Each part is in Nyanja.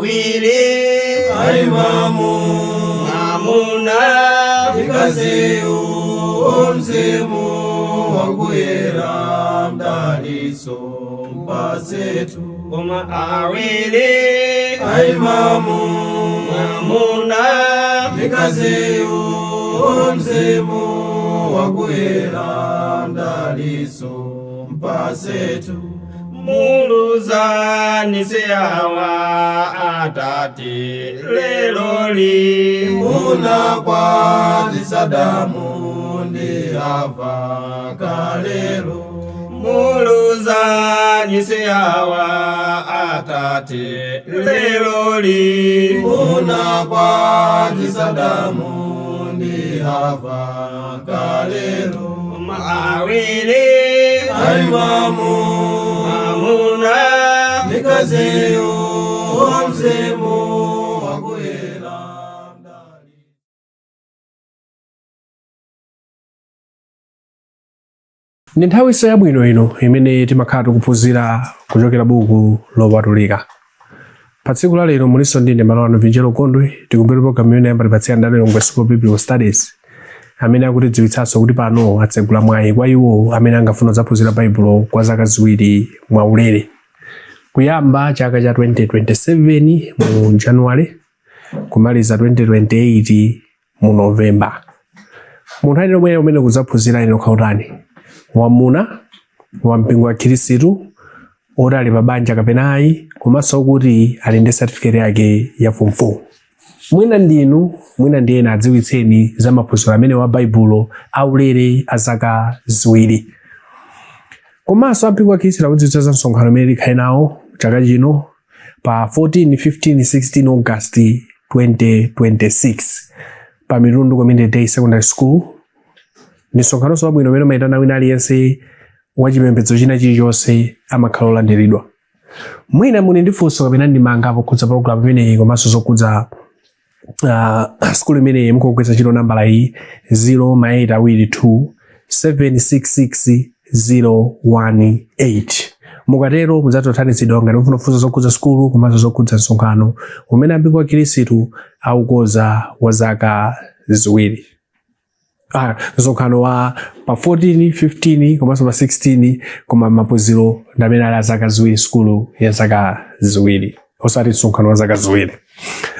Awiri Aimamu mwamuna Mkaziyu mzimu wakuyera mdaliso mpasetu Koma awiri Aimamu mwamuna Mkaziyu mzimu wakuyera mdaliso mpasetu Muluzani siawa atate leloli Munakwatisa Adamu ndi Hava kalelo Muluzani siawa atate leloli Munakwatisa Adamu ndi Hava kalelo Awiri Aimamu mwamuna Mkaziyu mzimu wakuyera mdali Ndi nthawinso yabwino ino imene timakhala tikuphunzira kuchokera buku lopatulika. Pa tsiku la lero mulinso ndine m'bale wanu Vinjero Gondwe tikumvera programu imene amatipatsira ndi a Lilongwe School of Biblical Studies amene akutidziwitsanso kuti pano atsegula mwayi kwa iwo amene angafuna kudzaphunzira Baibulo kwa zaka ziwiri mwaulere. Kuyamba chaka cha 2027 mu January kumaliza 2028 mu November. Munthu ayenera kubwera kumene kudzaphunzira ayenera kukhala otani? Wamuna, wa mpingo wa Khristu, oti ali pa banja kapena ayi, komanso kuti ali ndi certificate yake ya form 4. Mwina ndinu, mwina ndi ena adziwitseni za maphunziro amene wa Baibulo aulere a zaka ziwiri. Komanso ampingo wa Khristu akudziwitsa za msonkhano umene tikhale nawo chaka chino pa 14, 15, 16 August 2026 pa Mitundu Community Day Secondary School. Ndi msonkhanonso wabwino umene umayitana wina aliyense wa chipembedzo china chilichonse amakhala olandiridwa. Mwina muli ndi funso kapena ndemanga pokhudza pologalamu imeneyi komanso zokhudza sukulu imeneyi mukugwiritsa ntchito nambala iyi 0 ma 8 2 766 018. Mukatero mudzathandiziridwa ngati mufuna kufunsa zokhudza sukulu komanso zokhudza msonkhano umene ampingo wa Khristu akukonza wa zaka ziwiri. Msonkhano wa pa 14, 15 komanso pa 16 koma maphunziro ndi amene ali a zaka ziwiri, sukulu ya zaka ziwiri osati msonkhano wa zaka ziwiri.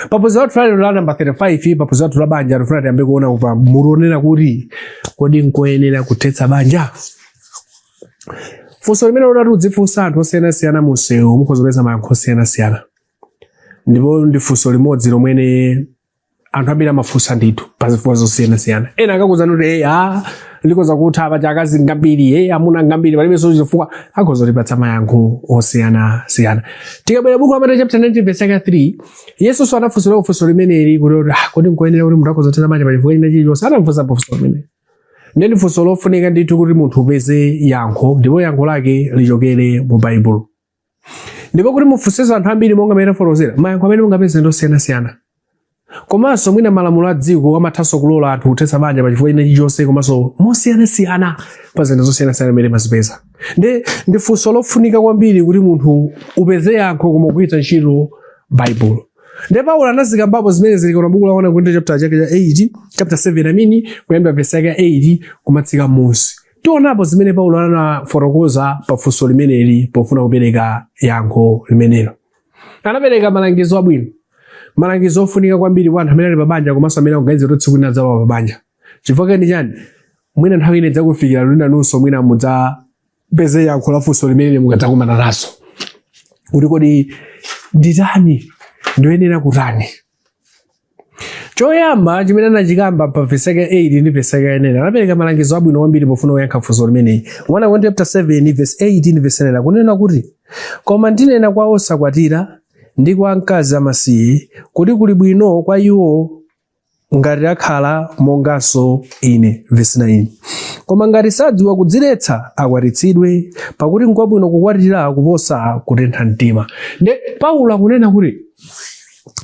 Paphunziro lathu lalero la namba 35, paphunziro lathu la banja, tifuna tiyambe kuona pa mutu onena kuti kodi nkoyenera kuthetsa banja? Funso limene lotati udzifunsa anthu osiyanasiyana mu msewu mukhoza kupeza mayankho osiyanasiyana, ndipo ndi funso limodzi lomwe anthu ambiri amafunsa ndithu pa zifukwa zosiyanasiyana. Ena akakuuzani kuti hey, likhoza kutha paja akazi ngambiri, hey, amuna ngambiri, palibenso chifukwa, akhoza kutipatsa mayankho osiyanasiyana. Tikabwera buku la Mateyu chapter 19 verse yake 3, Yesunso anafunsidwa funso limeneli kuti kodi nkoyenera kuti munthu akhoza kuthetsa banja pa chifukwa china chilichonse? Anafunsa funso limeneli. Ndiye ndi funso lofunika ndithu kuti munthu upeze yankho, ndipo yankho lake lichokere mu Baibulo. Ndipo kuti mufunsenso anthu ambiri monga mmene tafotokozera, mayankho amene mungapeze ndi osiyanasiyana. Komanso mwina malamulo a dziko amathanso kulola anthu kuthetsa banja pa chifukwa china chilichonse komanso mosiyanasiyana pa zinthu zosiyanasiyana mmene mazipeza. Ndi funso lofunika kwambiri kuti munthu upeze yankho koma kugwiritsa ntchito Baibulo. Ndiye Paulo anazikambapo zimene zili ku buku la 1 Korinto chapter chake cha 8, chapter 7 I mean, kuyambira verse yake ya 8 kumatsika m'munsi. Tionapo zimene Paulo anafotokoza pa funso limeneli pofuna kupereka yankho limenelo. Anapereka malangizo abwino, malangizo ofunika kwambiri kwa anthu amene ali pabanja komanso amene akuganiza kuti tsiku lina adzalowa pabanja. Chifukwa ndi chani? Mwina nthawi ina idzakufikira kuti nanunso mwina mudzapeze yankho la funso limeneli mukadzakumana nazo, kuti kodi nditani, ndiyenera kutani? Choyamba chimene anachikamba pa vesi yake 8 ndi vesi yake 9, anapereka malangizo abwino kwambiri pofuna kuyankha funso limeneli. 1 Korinto chapter 7 verse 8 ndi verse 9 akunena kuti, koma ndinena kwa osakwatira ndi kwa mkazi amasiye, kuti kuli bwino kwa iwo ngati akhala monganso ine. Verse 9, koma ngati sadziwa kudziletsa akwatitsidwe, pakuti nkwabwino kukwatira kuposa kutentha mtima. Nde Paulo akunena kuti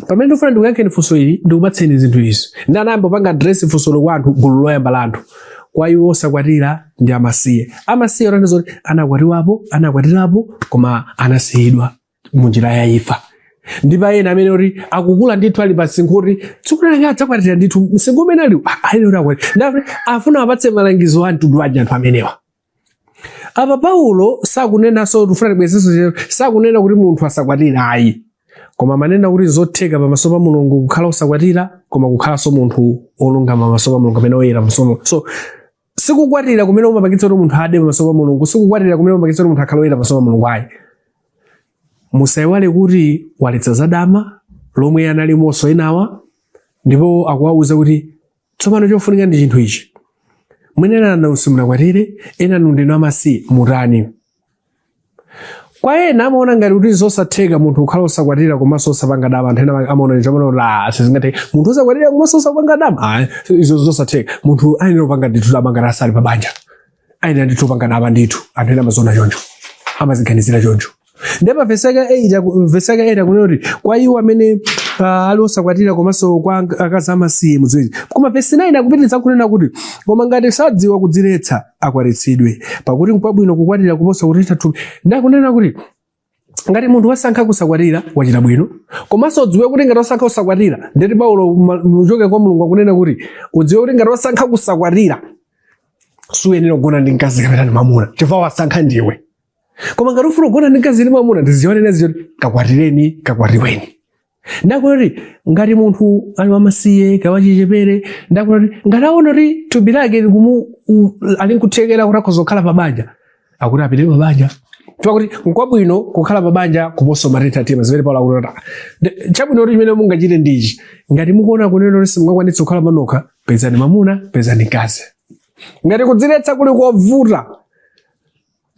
pamene ndikufuna ndikuyankheni funso ili, ndikupatseni zinthu izi. Ndi anayamba kupanga address funsolo kwa anthu, gulu loyamba la anthu, kwa iwo osakwatira ndi amasiye. Amasiye otanthauza kuti anakwatiwapo, anakwatirapo, koma anasiyidwa munjira ya imfa. Ndi pa ena amene kuti akukula ndithu, ali pa msinkhu kuti tsiku lake adzakwatira ndithu, msinkhu umene ali ayenera kuti akwatire. Ndakuti afuna apatse malangizo a mtundu wanji anthu amenewa? Apa Paulo sakunenanso, tifuna tibwezerenso, sakunena kuti munthu asakwatire ayi, koma amanena kuti zotheka pamaso pa Mulungu kukhala osakwatira koma kukhalanso munthu olungama pamaso pa Mulungu kapena oyera pamaso pa Mulungu. So sikukwatira kumene umapangitsa kuti munthu ade pamaso pa Mulungu, sikukwatira kumene umapangitsa kuti munthu akhale oyera pamaso pa Mulungu ayi. Musayiwale kuti waletsa zadama lomwe analimonso enawa, ndipo akuwauza kuti tsopano chofunika ndi chinthu ichi: mwina enanu simunakwatire, enanu ndinu amasiye, mutani? Kwa ena amaona ngati kuti zosatheka munthu kukhala osakwatira komanso osapanga dama. Anthu ena amaona icho, amaona kuti ah, sizingatheke munthu osakwatira komanso osapanga dama. Ah, izo zosatheka, munthu ayenera kupanga ndithu dama ngati asali pa banja, ayenera ndithu kupanga dama ndithu. Anthu ena amaziona choncho, amaziganizira choncho. Ndipo vesi yake 8 vesi yake 8 akunena kuti kwa iwo amene ali osakwatira komanso kwa akazi amasiye, mudziwe. Koma vesi 9 akupitiriza kunena kuti koma ngati sadziwa kudziletsa, akwatitsidwe, pakuti nkwabwino kukwatira kuposa kutentha thupi. Ndakunena kuti ngati munthu wasankha kusakwatira, wachita bwino, komanso udziwe kuti ngati wasankha kusakwatira, ndeti Paulo muchoke kwa Mulungu akunena kuti udziwe kuti ngati wasankha kusakwatira, suyenera kugona ndi mkazi kapena ndi mwamuna, chifukwa wasankha ndiwe. Koma ngati ufuna kugona ndi mkazi ndi mwamuna, ndiziwanena zoti kakwatireni, kakwatiweni. Ndakuti ngati munthu ali wamasiye kawachichepere, ndakuti ngati aona kuti thupi lake likumu ali nkuthekera kuti akhoza kukhala pabanja, akuti apite pabanja, chifukwa kuti nkwabwino kukhala pabanja kuposa matentha mtima. Zimene Paulo akuti chabwino kuti chimene mungachite ndichi: ngati mukuona kunena kuti simungakwanitse kukhala panokha, pezani mwamuna, pezani mkazi. Ngati kudziletsa kuli kovuta,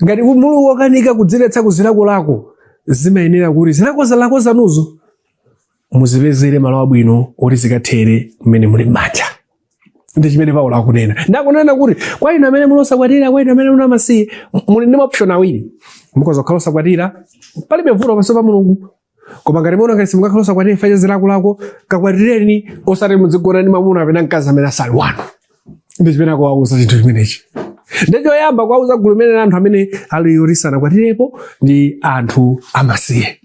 ngati muli wokanika kudziletsa kuzilakolako, zimayenera kuti zilakolako zanuzo muzipezere malo abwino oti zikathere mmene muli m'banja. Ndi chimene Paulo akunena. Ndakunena kuti kwa inu amene muli osakwatira, kwa inu amene muli amasiye, muli ndi maoption awiri. Mukhoza kukhala osakwatira, palibe vuto pamaso pa Mulungu. Koma ngati muona ngati simungakhala osakwatira chifukwa cha zilakolako, kakwatireni, osati muzigona ndi mwamuna kapena mkazi amene asali wanu. Ndi chimene akuwauza chinthu chimenechi. Ndi choyamba kuwauza gulu limene la anthu amene ali oti sanakwatirepo ndi anthu amasiye.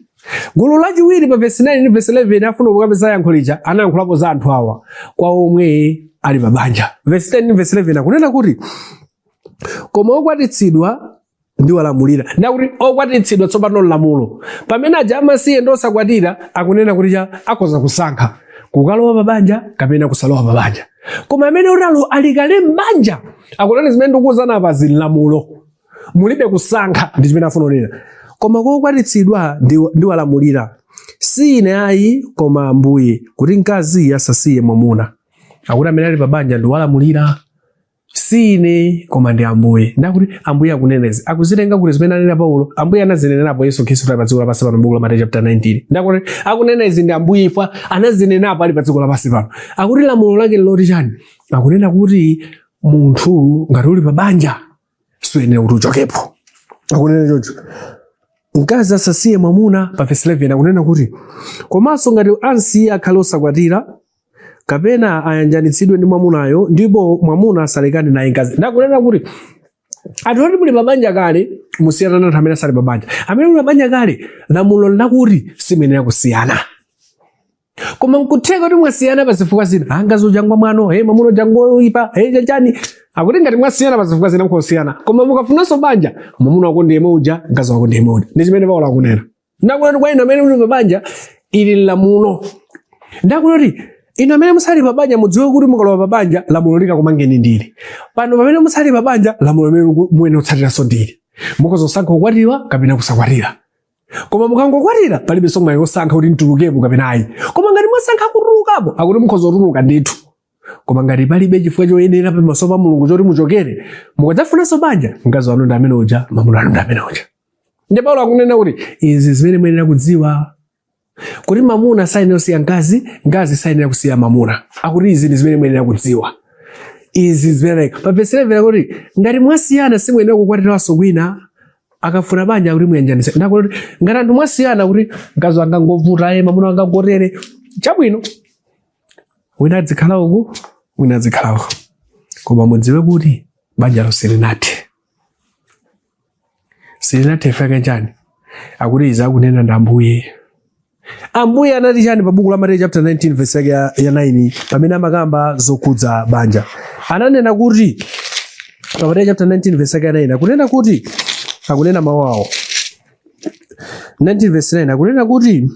Gulu lachiwiri pa vesi 9 ndi vesi 11 afuna kukapeza yankho lija anayankhulapo za anthu awa, kwa omwe ali pabanja. Vesi 10 ndi vesi 11 akunena kuti koma okwatitsidwa ndiwalamulira. Ndakuti okwatitsidwa tsopano lamulo, pamene aja amasiye ndi osakwatira akunena kuti cha akhoza kusankha kukalowa pabanja kapena kusalowa pabanja. Koma amene utalo ali kale m'banja, akunena zimene ndikuwuzana apa zilamulo, mulibe kusankha. Ndi chimene afuna kunena: koma kokwatitsidwa ndiwalamulira, si ine ayi koma Ambuye, kuti mkazi asasiye mwamuna. Akuti amene ali pabanja ndiwalamulira, si ine koma ndi Ambuye. Ndakuti Ambuye akunena izi, akuzitenga kuti zimene anena Paulo, Ambuye anazinenapo Yesu Khristu ali pa dziko lapansi pano, buku la Mateyu chapter 19. Ndakuti akunena izi ndi Ambuye ifa anazinenapo ali pa dziko lapansi pano. Akuti lamulo lake liloti chani? Akunena kuti munthu ngati uli pabanja suyenera kuti uchokepo, akunena choncho. Mkazi asasiye mwamuna. Pa verse 11 akunena kuti komanso ngati ansiye, akhale osakwatira kapena ayanjanitsidwe ndi mwamunayo, ndipo mwamuna asalekane naye mkazi. Ndakunena kuti anthu oti muli pabanja kale musiyana na anthu amene asali pabanja. Amene muli pabanja kale, lamulo lakuti simuyenera kusiyana. Koma nkutheka kuti mwasiyana pa zifukwa zina, angazi ujangwa mwano, he mwamuna ujangwa oyipa, he chachani. Akuti ngati mwasiyana pa zifukwa zina, mukosiyana, koma mukafunanso banja, mwamuna wako ndiye uja, mkazi wako ndiye uja. Ndi chimene Paulo akunena. Ndakuti kwa inu amene muli pabanja ili lamulo. Ndakuti inu amene musali pabanja mudziwe kuti mukalowa pabanja lamulo likakumangeni ndili pano. Pamene musali pabanja, lamulo limene muyenera kutsatiranso ndili: mukhoza kusankha kukwatiwa kapena kusakwatira. Koma mukangokwatira, palibenso mwayi wosankha kuti ntulukepo kapena ayi. Koma ngati mwasankha kutulukapo, akuti mukhoza kutuluka ndithu. Koma ngati palibe chifukwa choyenera pamaso pa Mulungu choti muchokere, mukadzafunanso banja, mkazi wanu ndi amene uja, mwamuna wanu ndi amene uja. Ndi Paulo akunena kuti izi zimene muyenera kudziwa, kuti mamuna sayenera kusiya mkazi, mkazi sayenera kusiya mamuna. Akuti izi ndi zimene muyenera kudziwa, izi zimene pa verse 11 akuti ngati mwasiyana simuyenera kukwatiranso kwina, akafuna banja kuti muyanjanise. Ndakuti ngati anthu mwasiyana kuti mkazi wanga ngovuta, aye mamuna wanga ngotere, chabwino, wina adzikhala uku, wina adzikhala uku, koma mudziwe kuti banja silinathe, silinathe. Fake chani? Akuti izi akunena ndi Ambuye. Ambuye anati chani pa buku la Mateyu chapter 19 verse yake ya 9 pamene amakamba zokhudza banja? Ananena kuti pa Mateyu chapter 19 verse yake ya 9 akunena kuti, akunena mawu awo 19 verse 9 akunena kuti,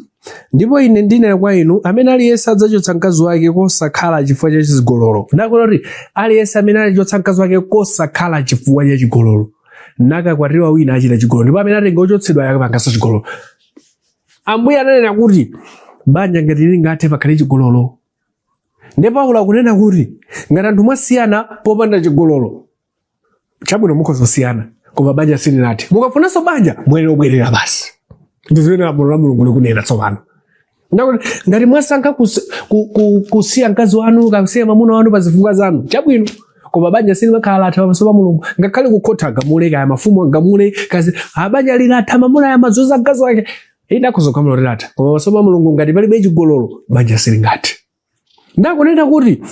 ndipo ine ndinena kwa inu, amene aliyense adzachotsa mkazi wake kosakhala chifukwa cha chigololo. Ndakunena kuti aliyense amene alichotsa mkazi wake kosakhala chifukwa cha chigololo nakakwatiwa wina achita chigololo, ndipo amene atenga ochotsedwa akapanganso chigololo. Ambuye ananena kuti banja ngati lingathe pakhale chigololo. Ndipo Paulo akunena kuti ngati anthu mwasiyana popanda chigololo, chabwino, mukhoza kusiyana, koma banja silinathe. Mukafunanso banja muyenera kubwerera basi. Ndi zimene lamulo la Mulungu likunena. Tsopano ndakuti ngati mwasankha kusiya mkazi wanu, kusiya mwamuna wanu pa zifukwa zanu, chabwino, koma banja silimakhala latha pamaso pa Mulungu. Ngakhale kukhotha agamule, kaya mafumu agamule, kazi abanja lilatha, mamuna yamazoza mkazi wake, idakhoza kugamula kuti latha, koma pamaso pa Mulungu ngati palibe chigololo banja silingathe. Ndakunena kuti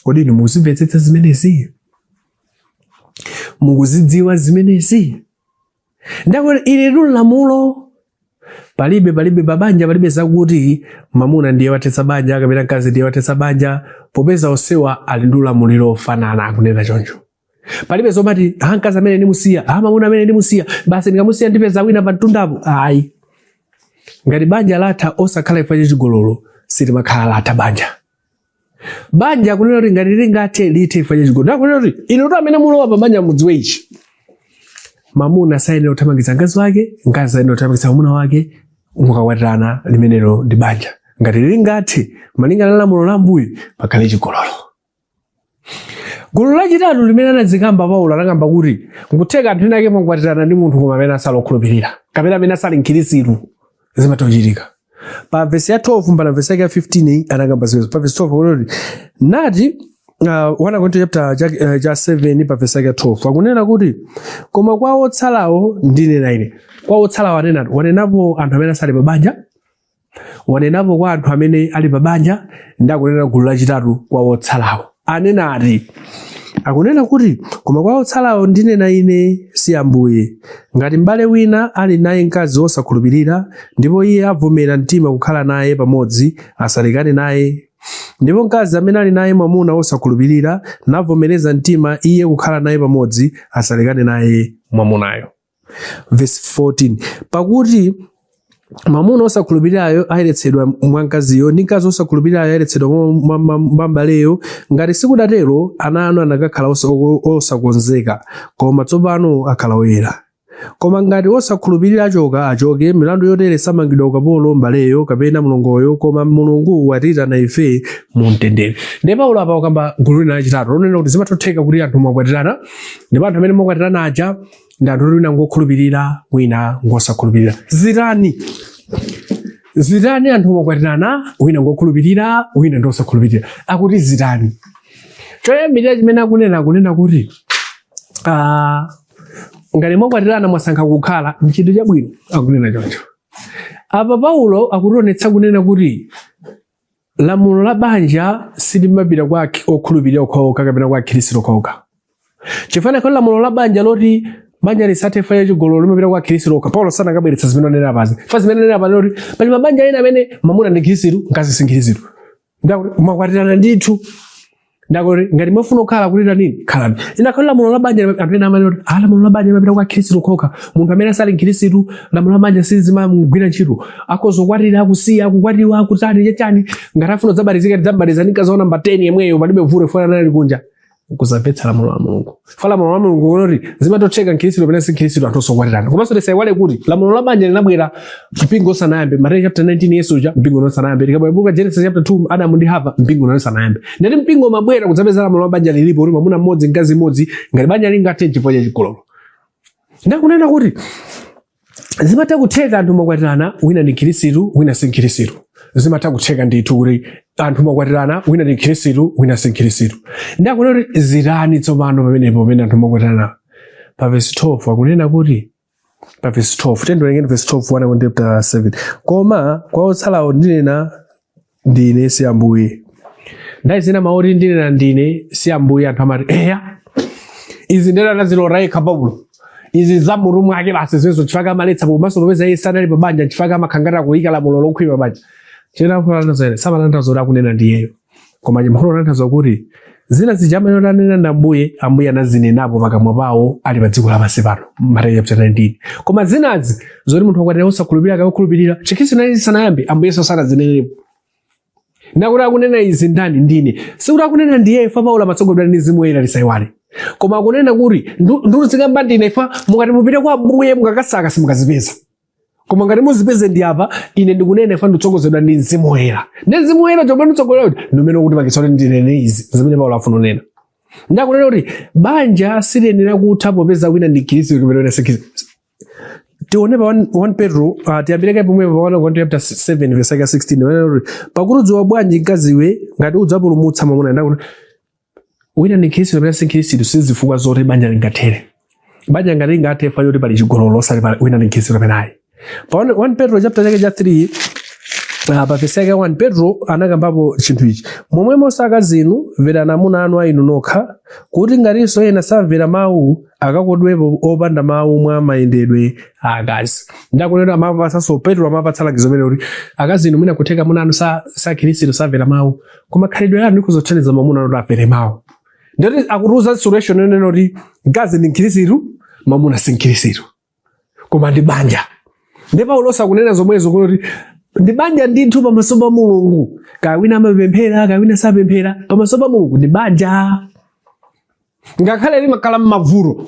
kodi inu mukuzimvetsetsa zimenezi? Mukuzidziwa zimenezi? Ndakuti ili tu lamulo. Palibe pabanja, palibe zakuti mamuna ndiye wathetsa banja kapena mkazi ndiye wathetsa banja, popeza onsewa ali ndi ulamuliro ofanana. Akunena choncho. Palibe zomati, ah, mkazi amene ndimusiya, ah, mamuna amene ndimusiya basi, ndikamusiya ndipeza wina pa mtundapo. Ayi, ngati banja latha osakhala chifukwa cha chigololo, silimakhala latha banja. Banja kunena kuti ngati lingathe, lithe chifukwa cha chigololo. Ndakunena kuti inu tu amene mulowa pa banja mudziwe ichi: mamuna sayenera kuthamangitsa mkazi wake, mkazi sayenera kuthamangitsa mwamuna wake. Mukakwatirana, limenelo ndi banja. Ngati lingathe malingana na lamulo la Ambuye, pakhale chigololo. Gulu lachitatu limene anadzikamba Paulo, anakamba kuti nkutheka anthu ena ake mwakwatirana ndi munthu koma amene asali okhulupirira kapena amene asali mkhristu. Zimatha kuchitika. Pa vesi ya 12 mpaka vesi yake ya 15 anakamba zimenezo. Pa vesi 12 akuti nati, 1 Korinto chapter cha 7 pa vesi yake ya 12 akunena kuti, koma kwa otsalawo ndinena ine. Kwa otsalawo anena, wanenapo anthu amene asali pa banja, wanenapo kwa anthu amene ali pa banja, ndakunena gulu lachitatu, kwa otsalawo anena ati, akunena kuti, koma kwa otsalawo ndinena ine, si Ambuye: ngati m'bale wina ali naye mkazi wosakhulupirira, ndipo iye avomera mtima kukhala naye pamodzi, asalekane naye. Ndipo mkazi amene ali naye mwamuna wosakhulupirira, navomereza mtima iye kukhala naye pamodzi, asalekane naye mwamunayo. Verse 14: pakuti mwamuna wosakhulupirirayo ayeretsedwa mwa mkaziyo, ndi mkazi wosakhulupirirayo ayeretsedwa mwa m'baleyo. Ngati sikudatero, ana anu anakakhala osakonzeka, koma tsopano akhala oyera. Koma ngati wosakhulupirira achoka, achoke. Milandu yotere samangidwa ukapolo m'baleyo kapena mlongoyo, koma Mulungu watiyitana ife mu mtendere. Ndiye Paulo apa wakamba gulu lina lachitatu lonena kuti zimathotheka kuti anthu mwakwatirana, ndipo anthu amene mwakwatirana aja ndi anthu oti wina ngokhulupirira, wina ngosakhulupirira. Zitani? Zitani? Anthu mwakwatirana, wina ngokhulupirira, wina ndosakhulupirira, akuti zitani? Choyambirira chimene akunena, akunena kuti ngati mwakwatirana, mwasankha kukhala, nchinthu chabwino. Akunena choncho. Apa Paulo akutionetsa kunena kuti lamulo la banja silimapita kwa okhulupirira okhaokha kapena kwa akhristu okhaokha. Chifukwa khali lamulo la banja loti banja lisathe chifukwa cha chigololo limapita kwa akhristu okha, Paulo sanakabweretsa zimene anena apazi. Fa zimene anena apa loti pali mabanja ena amene mwamuna ndi khristu, mkazi si khristu. Ndakuti mwakwatirana ndithu, ndakuti ngati mwafuna kukhala, kuti nini, khalani. Inakhali lamulo la banja, anthu ena amanena kuti, ah, lamulo la banja limapita kwa khristu okha, munthu amene asali khristu lamulo la banja sizimamugwira ntchito, akhoza kukwatira, akusiya, akukwatiwa, akutani chachani, ngati afuna kudzabatizika tidzambatiza ndi mkazi wa namba 10 yemweyo, palibe vuto, funa anali kunja. Kuzamvetsa lamulo la Mulungu. Fa lamulo la Mulungu kuti zimatotheka mkhristu kapena si mkhristu, anthu osakwatirana. Komanso tisaiwale kuti lamulo la banja linabwera mpingo usanayambe. Mateyu chapter 19, Yesu uja, mpingo usanayambe. Tikabwera buku la Genesis chapter 2, Adamu ndi Hava, mpingo usanayambe. Ndati mpingo umabwera kudzapeza lamulo la banja lilipo, kuti mwamuna mmodzi, mkazi mmodzi, ngati banja lingathe chifukwa cha chigololo. Ndakunena kuti zimatha kutheka anthu mwakwatirana, wina ndi mkhristu, wina si mkhristu. Zimatha kutheka ndithu kuti anthu mwakwatirana, wina ndi mkhristu, wina si mkhristu. Ndakunena kuti zitani tsopano pamenepo pamene anthu mwakwatirana? Pa verse 12 akunena kuti, pa verse 12, tendiwerengeni verse 12, 1 chapter 7: koma kwa otsalawo ndinena ndine, si Ambuye. Ndayi zina maoti ndinena ndine, si Ambuye, anthu amati, eya, izi ndena anazilora yekha Paulo. Izi za mutu mwake basi zimezo, chifukwa amaletsa, komanso popeza iye sanali pa banja, chifukwa amakhangata kuyika lamulo lokhwima pa banja. Chinafulanazere samatanthauza kuti akunena ndiyeyo, koma chimafuna kutanthauza kuti zina zija amene anena ndi Ambuye, Ambuye anazinenapo pakamwa pawo ali pa dziko lapansi pano, Mateyu chapter 19. Koma zinazi zoti munthu akwatira osakhulupirira akakhulupirira, Chikhristu nali sanayambe, Ambuye Yesu sanazinenepo. Nakuti akunena izi ndani? Ndine. Sikuti akunena ndiye ifa, Paulo amatsogozedwa ndi Mzimu Woyera, tisayiwale. Koma akunena kuti nduzikamba ndine ifa, mukati mupite kwa Ambuye mukakasaka simukazipeza, koma ngati muzipeze ndi apa. Ine ndikunena ifa ndikutsogozedwa ndi Mzimu Woyera, ndi Mzimu Woyera chomwe nditsogolera kuti ndimene kuti pakitsa kuti ndinene izi zimene Paulo afuna kunena. Ndakunena kuti banja siliyenera kutha popeza wina ndi Khristu kapena wina si Khristu. Tione pa 1 Petro, tiyambire kaye pomwepo pa 1 Korinto chapter 7 verse yake 16, wanena kuti, "Pakuti udziwa bwanji, mkaziwe, ngati udzapulumutsa mwamuna?" Ndakuti wina ndi Khristu kapena si Khristu sizifukwa zoti banja lingathere. Banja ngati lingathe fa yoti pali chigololo, osati pali wina ndi Khristu kapena ayi. Pa 1 Petro chapter chake cha 3, pa verse yake 1, Petro anakambapo chinthu ichi: "Momwemonso akazi inu, mverani amuna anu a inu nokha, kuti ngatinso ena samvera mawu, akakodwepo opanda mawu mwa mayendedwe a akazi." Ndakunena amapatsanso, Petro amapatsa langizo mene kuti akazi inu, mwina kutheka amuna anu sa Khristu, samvera mawu, koma khalidwe lanu likuzothandiza mwamuna anu kuti amvere mawu. Ndoti akutiuza situation yonena kuti mkazi ndi Mkhristu, mwamuna si Mkhristu, koma ndi banja. Ndi Paulo sakunena zomwezo kuti ndi banja ndithu pamaso pa Mulungu, kaya wina amapemphera, kaya wina sapemphera, pamaso pa Mulungu ndi banja, ngakhale limakhala m'mavuto,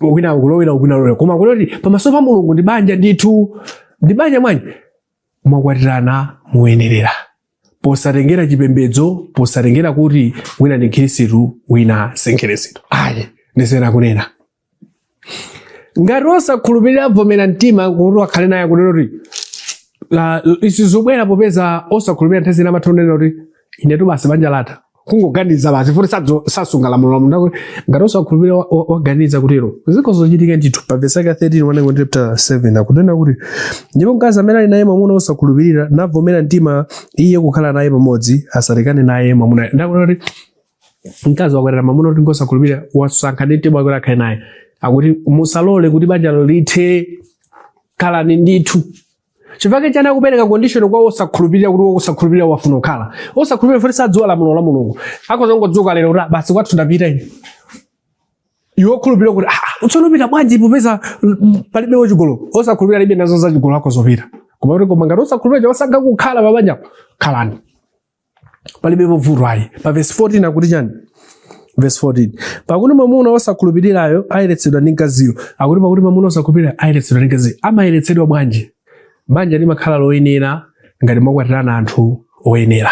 wina akulowera, wina alowera, koma kuti pamaso pa Mulungu ndi banja ndithu. Ndi banja mwanyi mwakwatirana muyenerera, posatengera chipembedzo, posatengera kuti wina ndi Mkhristu, wina si Mkhristu, ayi. Ndisena kunena ngati osakhulupirira avomera mtima kuti akhale naye, kunena kuti izi zobwera popeza osakhulupirira nthawi zina amatha kunena kuti inetu basi banja latha, kungoganiza basi futi sasunga lamulo la Mulungu. Ngati osakhulupirira waganiza kutero, zikho zochitika ndithu. Pa verse yake 13, 1 chapter 7, akunena kuti, "Ndipo mkazi amene ali naye mwamuna osakhulupirira, navomera mtima iye kukhala naye pamodzi, asalekane naye mwamuna." Ndakunena kuti mkazi wakwatira mwamuna kuti ngosakhulupirira, wasankha ndi mtima wake kuti akhale naye, akuti musalole kuti banjalo lithe, khalani ndithu. Chifukwa chani akupereka condition kwa osakhulupirira? Kuti osakhulupirira wafuna kukhala osakhulupirira futi sadziwa lamulo la Mulungu, akhoza kungodzuka lero kuti, "Ah, basi, kwathu ndapita ine." Iwe okhulupirira kuti, "Ah, tsono upita bwanji popeza palibe wachigololo?" Osakhulupirira alibe nazo za chigololo, akhoza kupita. Koma kuti koma ngati osakhulupirira wasankha kukhala pabanjapo, khalani, palibe vuto ayi. Pa verse 14 akuti chani? Verse 14, "Pakuti mwamuna osakhulupirirayo ayeretsedwa ndi mkaziyo." Akuti pakuti mwamuna osakhulupirira ayeretsedwa ndi mkaziyo. Amayeretsedwa bwanji? Banja limakhala loyenera ngati mwakwatirana anthu oyenera.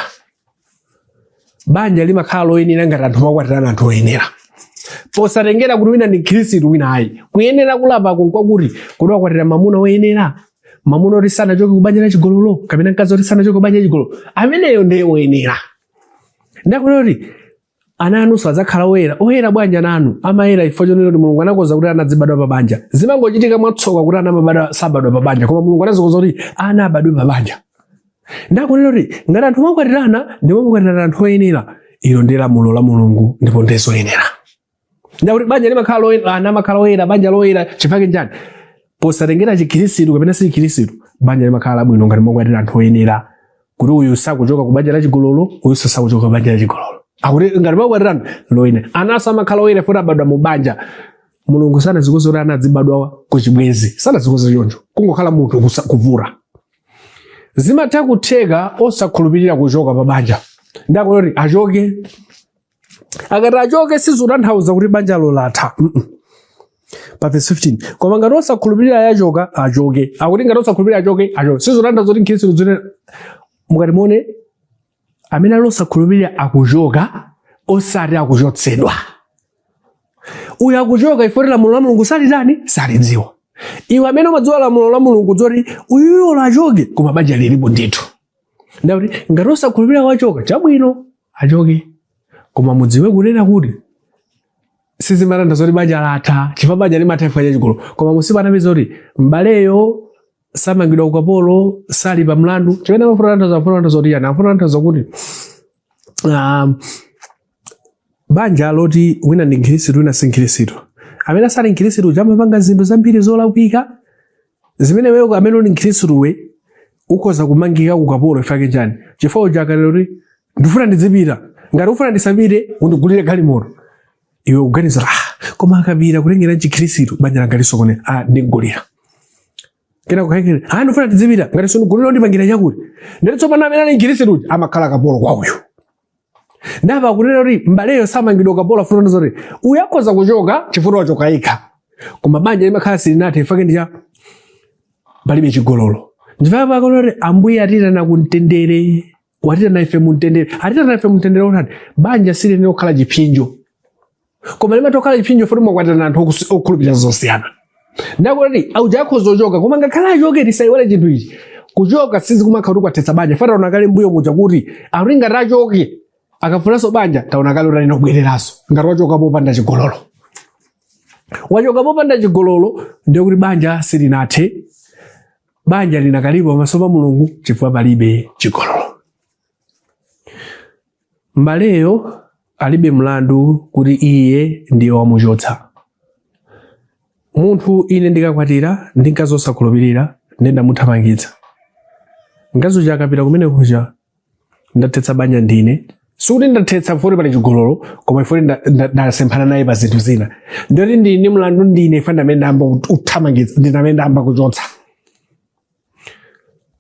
Banja limakhala loyenera ngati anthu mwakwatirana anthu oyenera, posatengera kuti wina ndi Mkhristu, wina ayi. Kuyenera kulapako nkwakuti kuti wakwatira mwamuna woyenera, mwamuna oti sanachoke ku banja la chigololo kapena mkazi oti sanachoke ku banja la chigololo, ameneyo ndiye woyenera. Ndakunena kuti ana anunso adzakhala oyera. Oyera bwanji? Ana anu amayera chifukwa chonena kuti Mulungu anakonza kuti ana adzibadwa pa banja. Zimangochitika mwatsoka kuti ana amabadwa sabadwa pa banja, koma Mulungu anazikonza kuti ana abadwe pa banja. Ndakunena kuti ngati anthu mwakwatirana, ndipo mwakwatirana anthu oyenera, ilo ndi lamulo la Mulungu ndipo ndiye zoyenera. Ndakuti banja limakhala loyera, ana amakhala oyera, banja loyera. Chifukwa chani? Posatengera Chikhristu kapena si Chikhristu, banja limakhala labwino ngati mwakwatira anthu oyenera, kuti uyu sakuchoka ku banja la chigololo, uyu sakuchoka ku banja la chigololo. Akuti ngati mwakwatirana, loyenera. Anaso amakhala oyera futi abadwa mu banja. Mulungu sanazikonze kuti ana adzibadwa ku chibwenzi, sanazikonze choncho, kungokhala munthu kuvura. Zimatha kutheka osakhulupirira kuchoka pa banja. Ndakuti achoke, akati achoke sizotanthauza kuti banjalo latha. Pa verse 15, "Koma ngati osakhulupirira yachoka, achoke." Akuti ngati osakhulupirira achoke, achoke, sizotanthauza kuti Mkhristu zine mukati muone amene ali osakhulupirira akuchoka, osati akuchotsedwa. Uyu akuchoka ifoti lamulo la Mulungu salitani, salidziwa. Iwe amene umadziwa lamulo la Mulungu, dzoti uyuyo achoke, koma banja lilipo ndithu. Ndakuti ngati osakhulupirira wachoka, chabwino, achoke, koma mudziwe kunena kuti sizimatanthauza kuti banja latha, chifukwa banja limatha chifukwa chachigololo. Koma musipanamiza kuti m'baleyo samangidwa ukapolo, sali pa mlandu. Chimene amafuna kutanthauza kuti yani, amafuna kutanthauza kuti banja loti wina ndi Mkhristu, wina si Mkhristu, Amene asali mkhristu uja amapanga zinthu zambiri zolakwika zimene wewe amene uli mkhristuwe ukhoza kumangika kukapolo. Ifake chani? Chifukwa uja akanena kuti ndifuna ndizipita, ngati ufuna ndisapite undigulire galimoto, iwe kuganiza, ah, koma akapita kutengera mchikhristu banja langa lisokonera, ah, ndigulira. Kena kukhaikira, ah, ndifuna ndizipita, ngati sundigulira undipangira chakuti. Ndati tsopano amene ali mkhristu uja amakhala kapolo kwa uyu. Ndapa kunena kuti mbaleyo samangidwa kapolo, afuna kuti uyu akhoza kuchoka chifukwa wachoka yekha, koma banja limakhala silinathe. Ifake ndi cha palibe chigololo. Ndifake pakuti Ambuye atitana kumtendere, watitana ife mumtendere, atitana ife mumtendere utani? Banja silinene kukhala chipsinjo, koma limatokhala chipsinjo foti mwakwatirana anthu okhulupirira zosiyana. Ndakuti auja akhoza kuchoka, koma ngakhale achoke, tisayiwale chinthu ichi: kuchoka sizikumakhala kuti kwathetsa banja. Fata taona kale mbuyo muja kuti akuti ngati achoke akafunanso banja, taona kale kuti anobwereranso. Ngati wachoka popanda chigololo, wachoka popanda chigololo, ndiye kuti banja silinathe, banja linakalipo pamaso pa Mulungu chifukwa palibe chigololo. Mbaleyo alibe mlandu kuti iye ndiye wamuchotsa munthu. Ine ndikakwatira ndi mkazi osakhulupirira, ndiye ndamuthamangitsa mkazi uja, akapita kumene kuja, ndathetsa banja ndine. Sikuti ndathetsa foti pali chigololo, koma ifoti ndasemphana naye pa zinthu zina, ndiyoti ndili ndi mlandu ndine. Ife ndamene ndayamba kuthamangitsa, ndine amene ndayamba kuchotsa.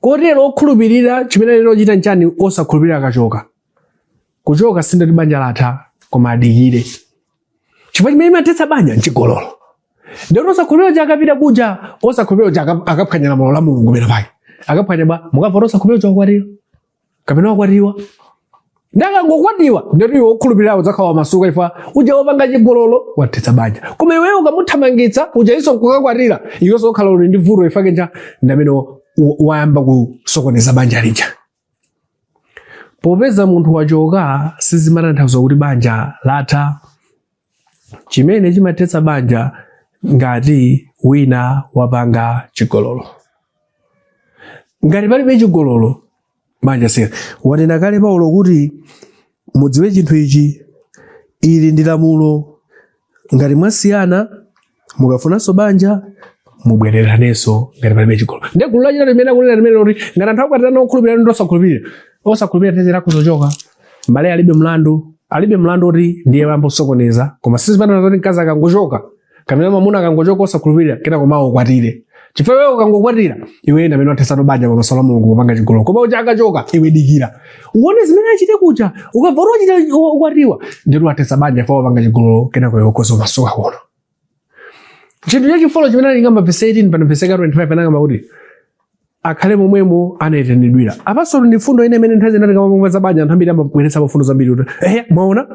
Kotero okhulupirira chimene lero chita nchani? Osakhulupirira akachoka, kuchoka sindoti banja latha, koma adikire, chifukwa chimene imathetsa banja nchigololo. Ndiyoti osakhulupirira uja akapita kuja, osakhulupirira uja akaphwanya lamulo la Mulungu pena pake. Akaphwanya bwa mukavota osakhulupirira uja wakwatira kapena wakwatiwa, ndakangokwatiwa, ndiyoti iwe wokhulupirira udzakhala wamasuka, ifa uja wapanga chigololo, wathetsa banja. Koma iweyo ukamuthamangitsa uja iso nkukakwatira, iwenso ukhala uli ndi vuto. Ifake nja ndamene wayamba kusokoneza banja lija. Popeza munthu wachoka sizimatanthauza kuti banja latha. Chimene chimathetsa banja ngati wina wapanga chigololo. Ngati palibe chigololo, banja sila. Wanena kale Paulo kuti mudziwe chinthu ichi, ili ndi lamulo: ngati mwasiyana, mukafunanso banja, mubwereranenso ngati palibe chigololo. Ndiye gulu lachitatu limene akunena limene loti ngati anthu akwatirana okhulupirira ndi osakhulupirira, osakhulupirira tezera akuzochoka, mbale alibe mlandu, alibe mlandu kuti ndiye wayamba kusokoneza. Koma sizimatanthauza kuti mkazi akangochoka kapena mwamuna akangochoka osakhulupirira, kena koma ukwatire, chifukwa iwe ukangokwatira, iwe ndi amene wathetsa banja pamaso la Mulungu kupanga chigololo. Koma uja akachoka, iwe dikira uone zimene achite kuja. Ukamva kuti wachita ukwatiwa, ndiye wathetsa banja chifukwa wapanga chigololo, kenako iwe ukhoza kumasuka kuno. Chinthu chachifolo chimene alingamba verse 18 pano, verse 25, anakamba kuti akhale momwemo anayitanidwira. Apanso ndi mfundo ine imene nthawi zina tikamapanga za banja anthu ambiri amabweretsa mafundo zambiri kuti ehe, mwaona,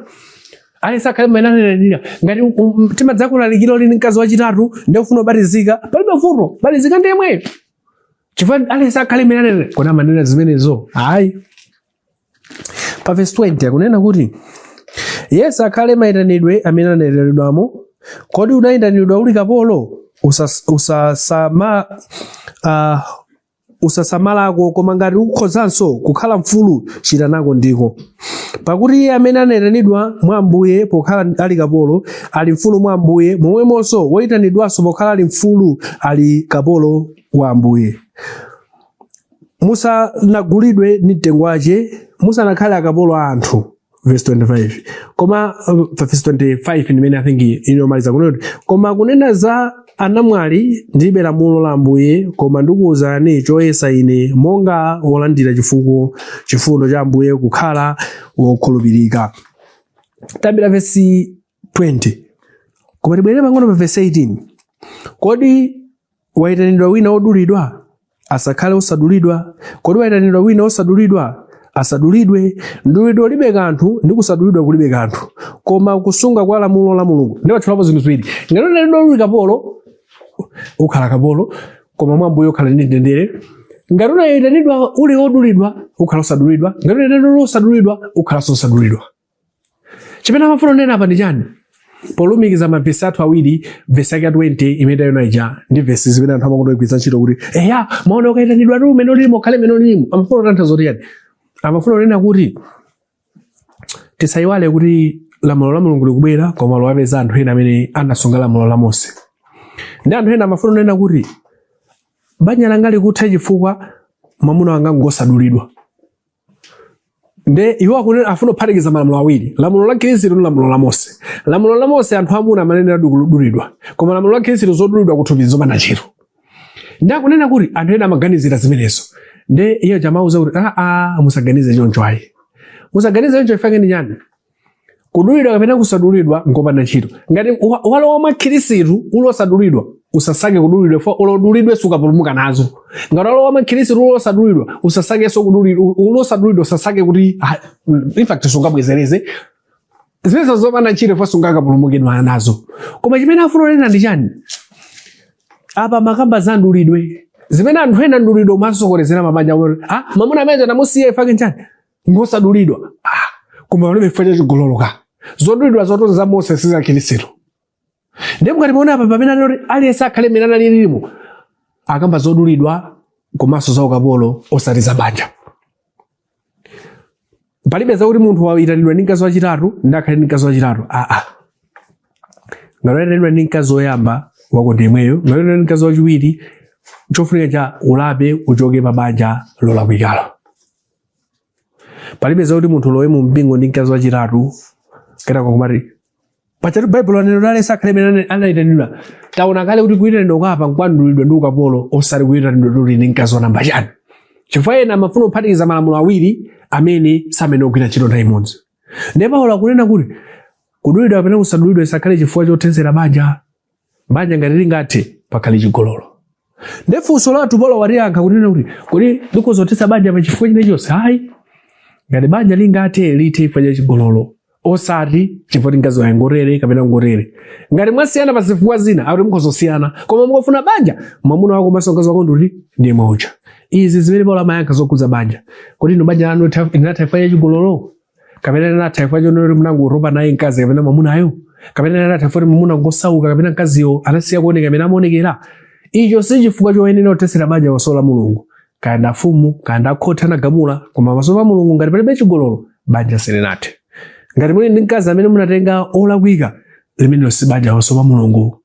aliyense akhale mmene anayitanidwira. Ngati timadzakulalikira uli ndi mkazi wachitatu ndi ufuna ubatizika, palibe vuto, batizika ndi yemweyo, chifukwa aliyense akhale mmene anayitanidwira. Kodi amanena zimenezo? Ayi. Pa verse 20 akunena kuti yense akhale mayitanidwe amene anayitanidwamo. Kodi unayitanidwa uli kapolo? Usasamalako, koma ngati ukhozanso kukhala mfulu, chita nako ndiko. Pakuti iye amene anayitanidwa mwa Ambuye pokhala ali kapolo ali mfulu mwa Ambuye, momwemonso woyitanidwanso pokhala ali mfulu ali kapolo wa Ambuye. Musanagulidwe ndi mtengo wache, musanakhale akapolo a anthu. Verse 25, koma verse 25 ndimene I think inomaliza kunena kuti, koma kunena za anamwali ndilibe lamulo la Ambuye, koma ndikuwuzani choyesa ine monga wolandira chifundo cha Ambuye kukhala wokhulupirika. Tambira verse 20, koma tibwerere pang'ono pa verse 18. Kodi wayitanidwa wina wodulidwa? Asakhale osadulidwa. Kodi wayitanidwa wina osadulidwa? Asadulidwe. Mdulidwe ulibe kanthu ndi kusadulidwa kulibe kanthu, koma kusunga kwa lamulo la Mulungu. Ndiwatchulapo zinthu ziwiri: ngati unayitanidwa uli kapolo, ukhala kapolo, koma mwa Ambuye ukhala ndi mtendere. Ngati unayitanidwa uli wodulidwa, ukhala osadulidwa. Ngati unayitanidwa uli osadulidwa, ukhalanso osadulidwa. Chimene amafuna kunena apa ndi chani polumikiza mavesi athu awiri, vesi yake ya 20 imene tayona ija ndi vesi zimene anthu amakonda kugwiritsa ntchito kuti eya, maona, ukayitanidwa tu umene ulimo, ukhale umene ulimo? Amafuna kutanthauza kuti chani? Amafuna kunena kuti tisayiwale kuti Lamulo la Mulungu likubwera, koma lowapeza anthu ena amene anasunga lamulo la Mose. Ndi anthu ena amafuna kunena kuti banja langa likutha chifukwa mwamuna wanga ngosadulidwa. Nde iwo afuna kuphatikiza malamulo awiri, lamulo la Khristu ndi lamulo la Mose. Lamulo la Mose, anthu amuna amanenera kudulidwa, koma lamulo la Khristu, zodulidwa kuthupi zopanda ntchito. Ndi akunena kuti anthu ena amaganizira zimenezo. Nde iye chamauza kuti, "Aa, musaganize choncho ayi, musaganize choncho." Ifake ndi chani? Kudulidwa kapena kusadulidwa ngopanda ntchito. Ngati walowa mwa Khristu uli osadulidwa, usasake kudulidwa, fo ulodulidwe sukapulumuka nazo. Ngati walowa mwa Khristu uli osadulidwa, usasakenso kudulidwa. Uli osadulidwa, usasake kuti in fact sungabwezereze zimenezo, zopanda ntchito, fo sungakapulumuke nazo. Koma chimene afuna kunena ndi chani apa? Makamba za ndulidwe, zimene anthu ena ndulidwe umasokonezera mabanja awo. Ah, mamuna amene anamusiya ifake nchani? Ngosadulidwa. Ah, koma palibe chifukwa chachigololo ka. Zodulidwa zotoza za Mose, si za Khristu. Ndiye mukati muone apa, pamene anati aliyense akhale mmene analilimo, akamba zodulidwa komanso za ukapolo, osati za banja. Palibe zakuti munthu wayitanidwa ndi mkazi wachitatu ndi akhale ndi mkazi wachitatu. Aa, ngati wayitanidwa ndi mkazi woyamba wako ndi imweyo, ngati wayitanidwa ndi mkazi wachiwiri, chofunika cha ulape, uchoke pa banja lolakwikalo. Palibe zakuti munthu ulowe mu mpingo ndi mkazi wachitatu, kenako kumati pachatu Baibulo lanena aliyense akhale mmene anayitanidwa. Taona kale kuti kuyitanidwa kwapa nkwadulidwa ndi ukapolo, osati kuyitanidwa tuli ndi mkazi wanamba chani, chifukwa ena amafuna kuphatikiza malamulo awiri amene samene ogwira ntchito nthawi imodzi. Ndiye Paulo akunena kuti kudulidwa kapena kusadulidwa isakhale chifukwa chothetsera banja. Banja ngati lingathe, pakhale chigololo. Ndiye funso lathu Paulo waliyankha kunena kuti, kodi likuzothetsa banja pa chifukwa china chonse? Ayi. Ngati banja lingathe, lithe chifukwa cha chigololo, osati chifukwa kuti mkazi waye ngotere kapena ngotere. Ngati mwasiyana pa zifukwa zina, akuti mukhozosiyana, koma mukafuna banja, mwamuna wako komanso mkazi wako nduti ndiye mwaucha. Izi zimene Paulo amayankha zokhudza banja. Kodi inu banja lanu linatha chifukwa cha chigololo, kapena linatha chifukwa chonoti munangotopa naye mkazi kapena mwamunayo, kapena linatha chifukwa kuti mwamuna ngosauka kapena mkaziyo anasiya kuoneka amene amaonekera? Icho si chifukwa choyenera kuthetsera banja pamaso la Mulungu. Kaya ndi afumu, kaya ndi akhoti anagamula, koma pamaso pa Mulungu, ngati palibe chigololo, banja silinathe. Ngati muli ndi mkazi amene munatenga olakwika, limenelo si banja pamaso pa Mulungu.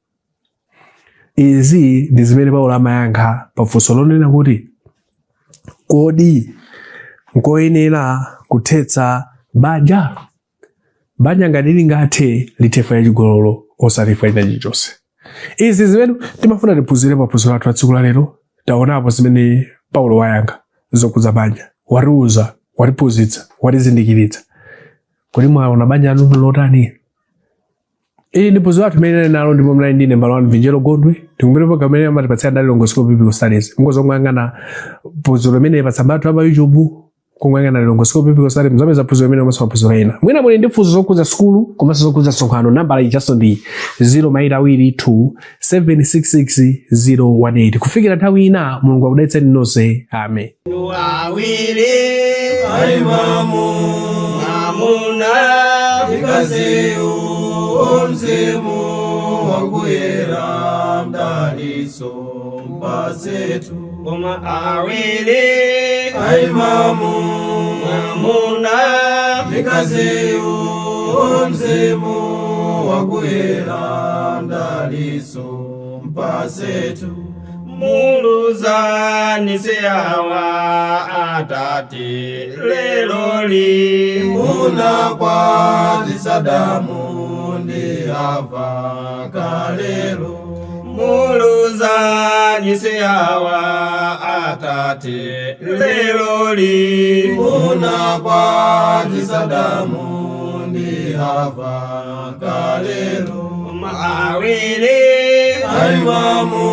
Izi ndi zimene Paulo amayankha pa funso lonena kuti, kodi nkoyenera kuthetsa banja? Banja ngati lingathe, lithe chifukwa cha chigololo, osati chifukwa china chilichonse. Izi zimene timafuna tiphunzire pa phunziro lathu la tsiku la lero. Taonapo zimene Paulo wayankha zokhudza banja, watiuza, watiphunzitsa, watizindikiritsa. Kodi mwaona banja lanu lotani? Ili ndi phunziro lathu limene nalo, ndipo mnali ndine mbale wanu Vinjero Gondwe. Tikumbukire program imene amatipatsira ndi Lilongwe School of Biblical Studies. Mungozongoyang'ana phunziro limene pa tsamba lathu la pa YouTube, kungoyang'ana Lilongwe School of Biblical Studies, muzapeza phunziro limene komanso maphunziro ena. Mwina muli ndi funso zokhudza sukulu komanso zokhudza msonkhano, nambala ijaso ndi 0 2 766 018. Kufikira nthawi ina, Mulungu akudalitseni nonse. Amen. Awiri aimamu mwamuna mkaziyu, mzimu wakuyera mdaliso mpasetu. Koma awiri aimamu mwamuna mkaziyu, mzimu wakuyera mdaliso mpasetu. Muluzani siyawa atate leloli. Munakwatisa Adamu ndi Hava kalelo. Muluzani siyawa atate leloli. Munakwatisa Adamu ndi Hava kalelo. Awiri aimamu.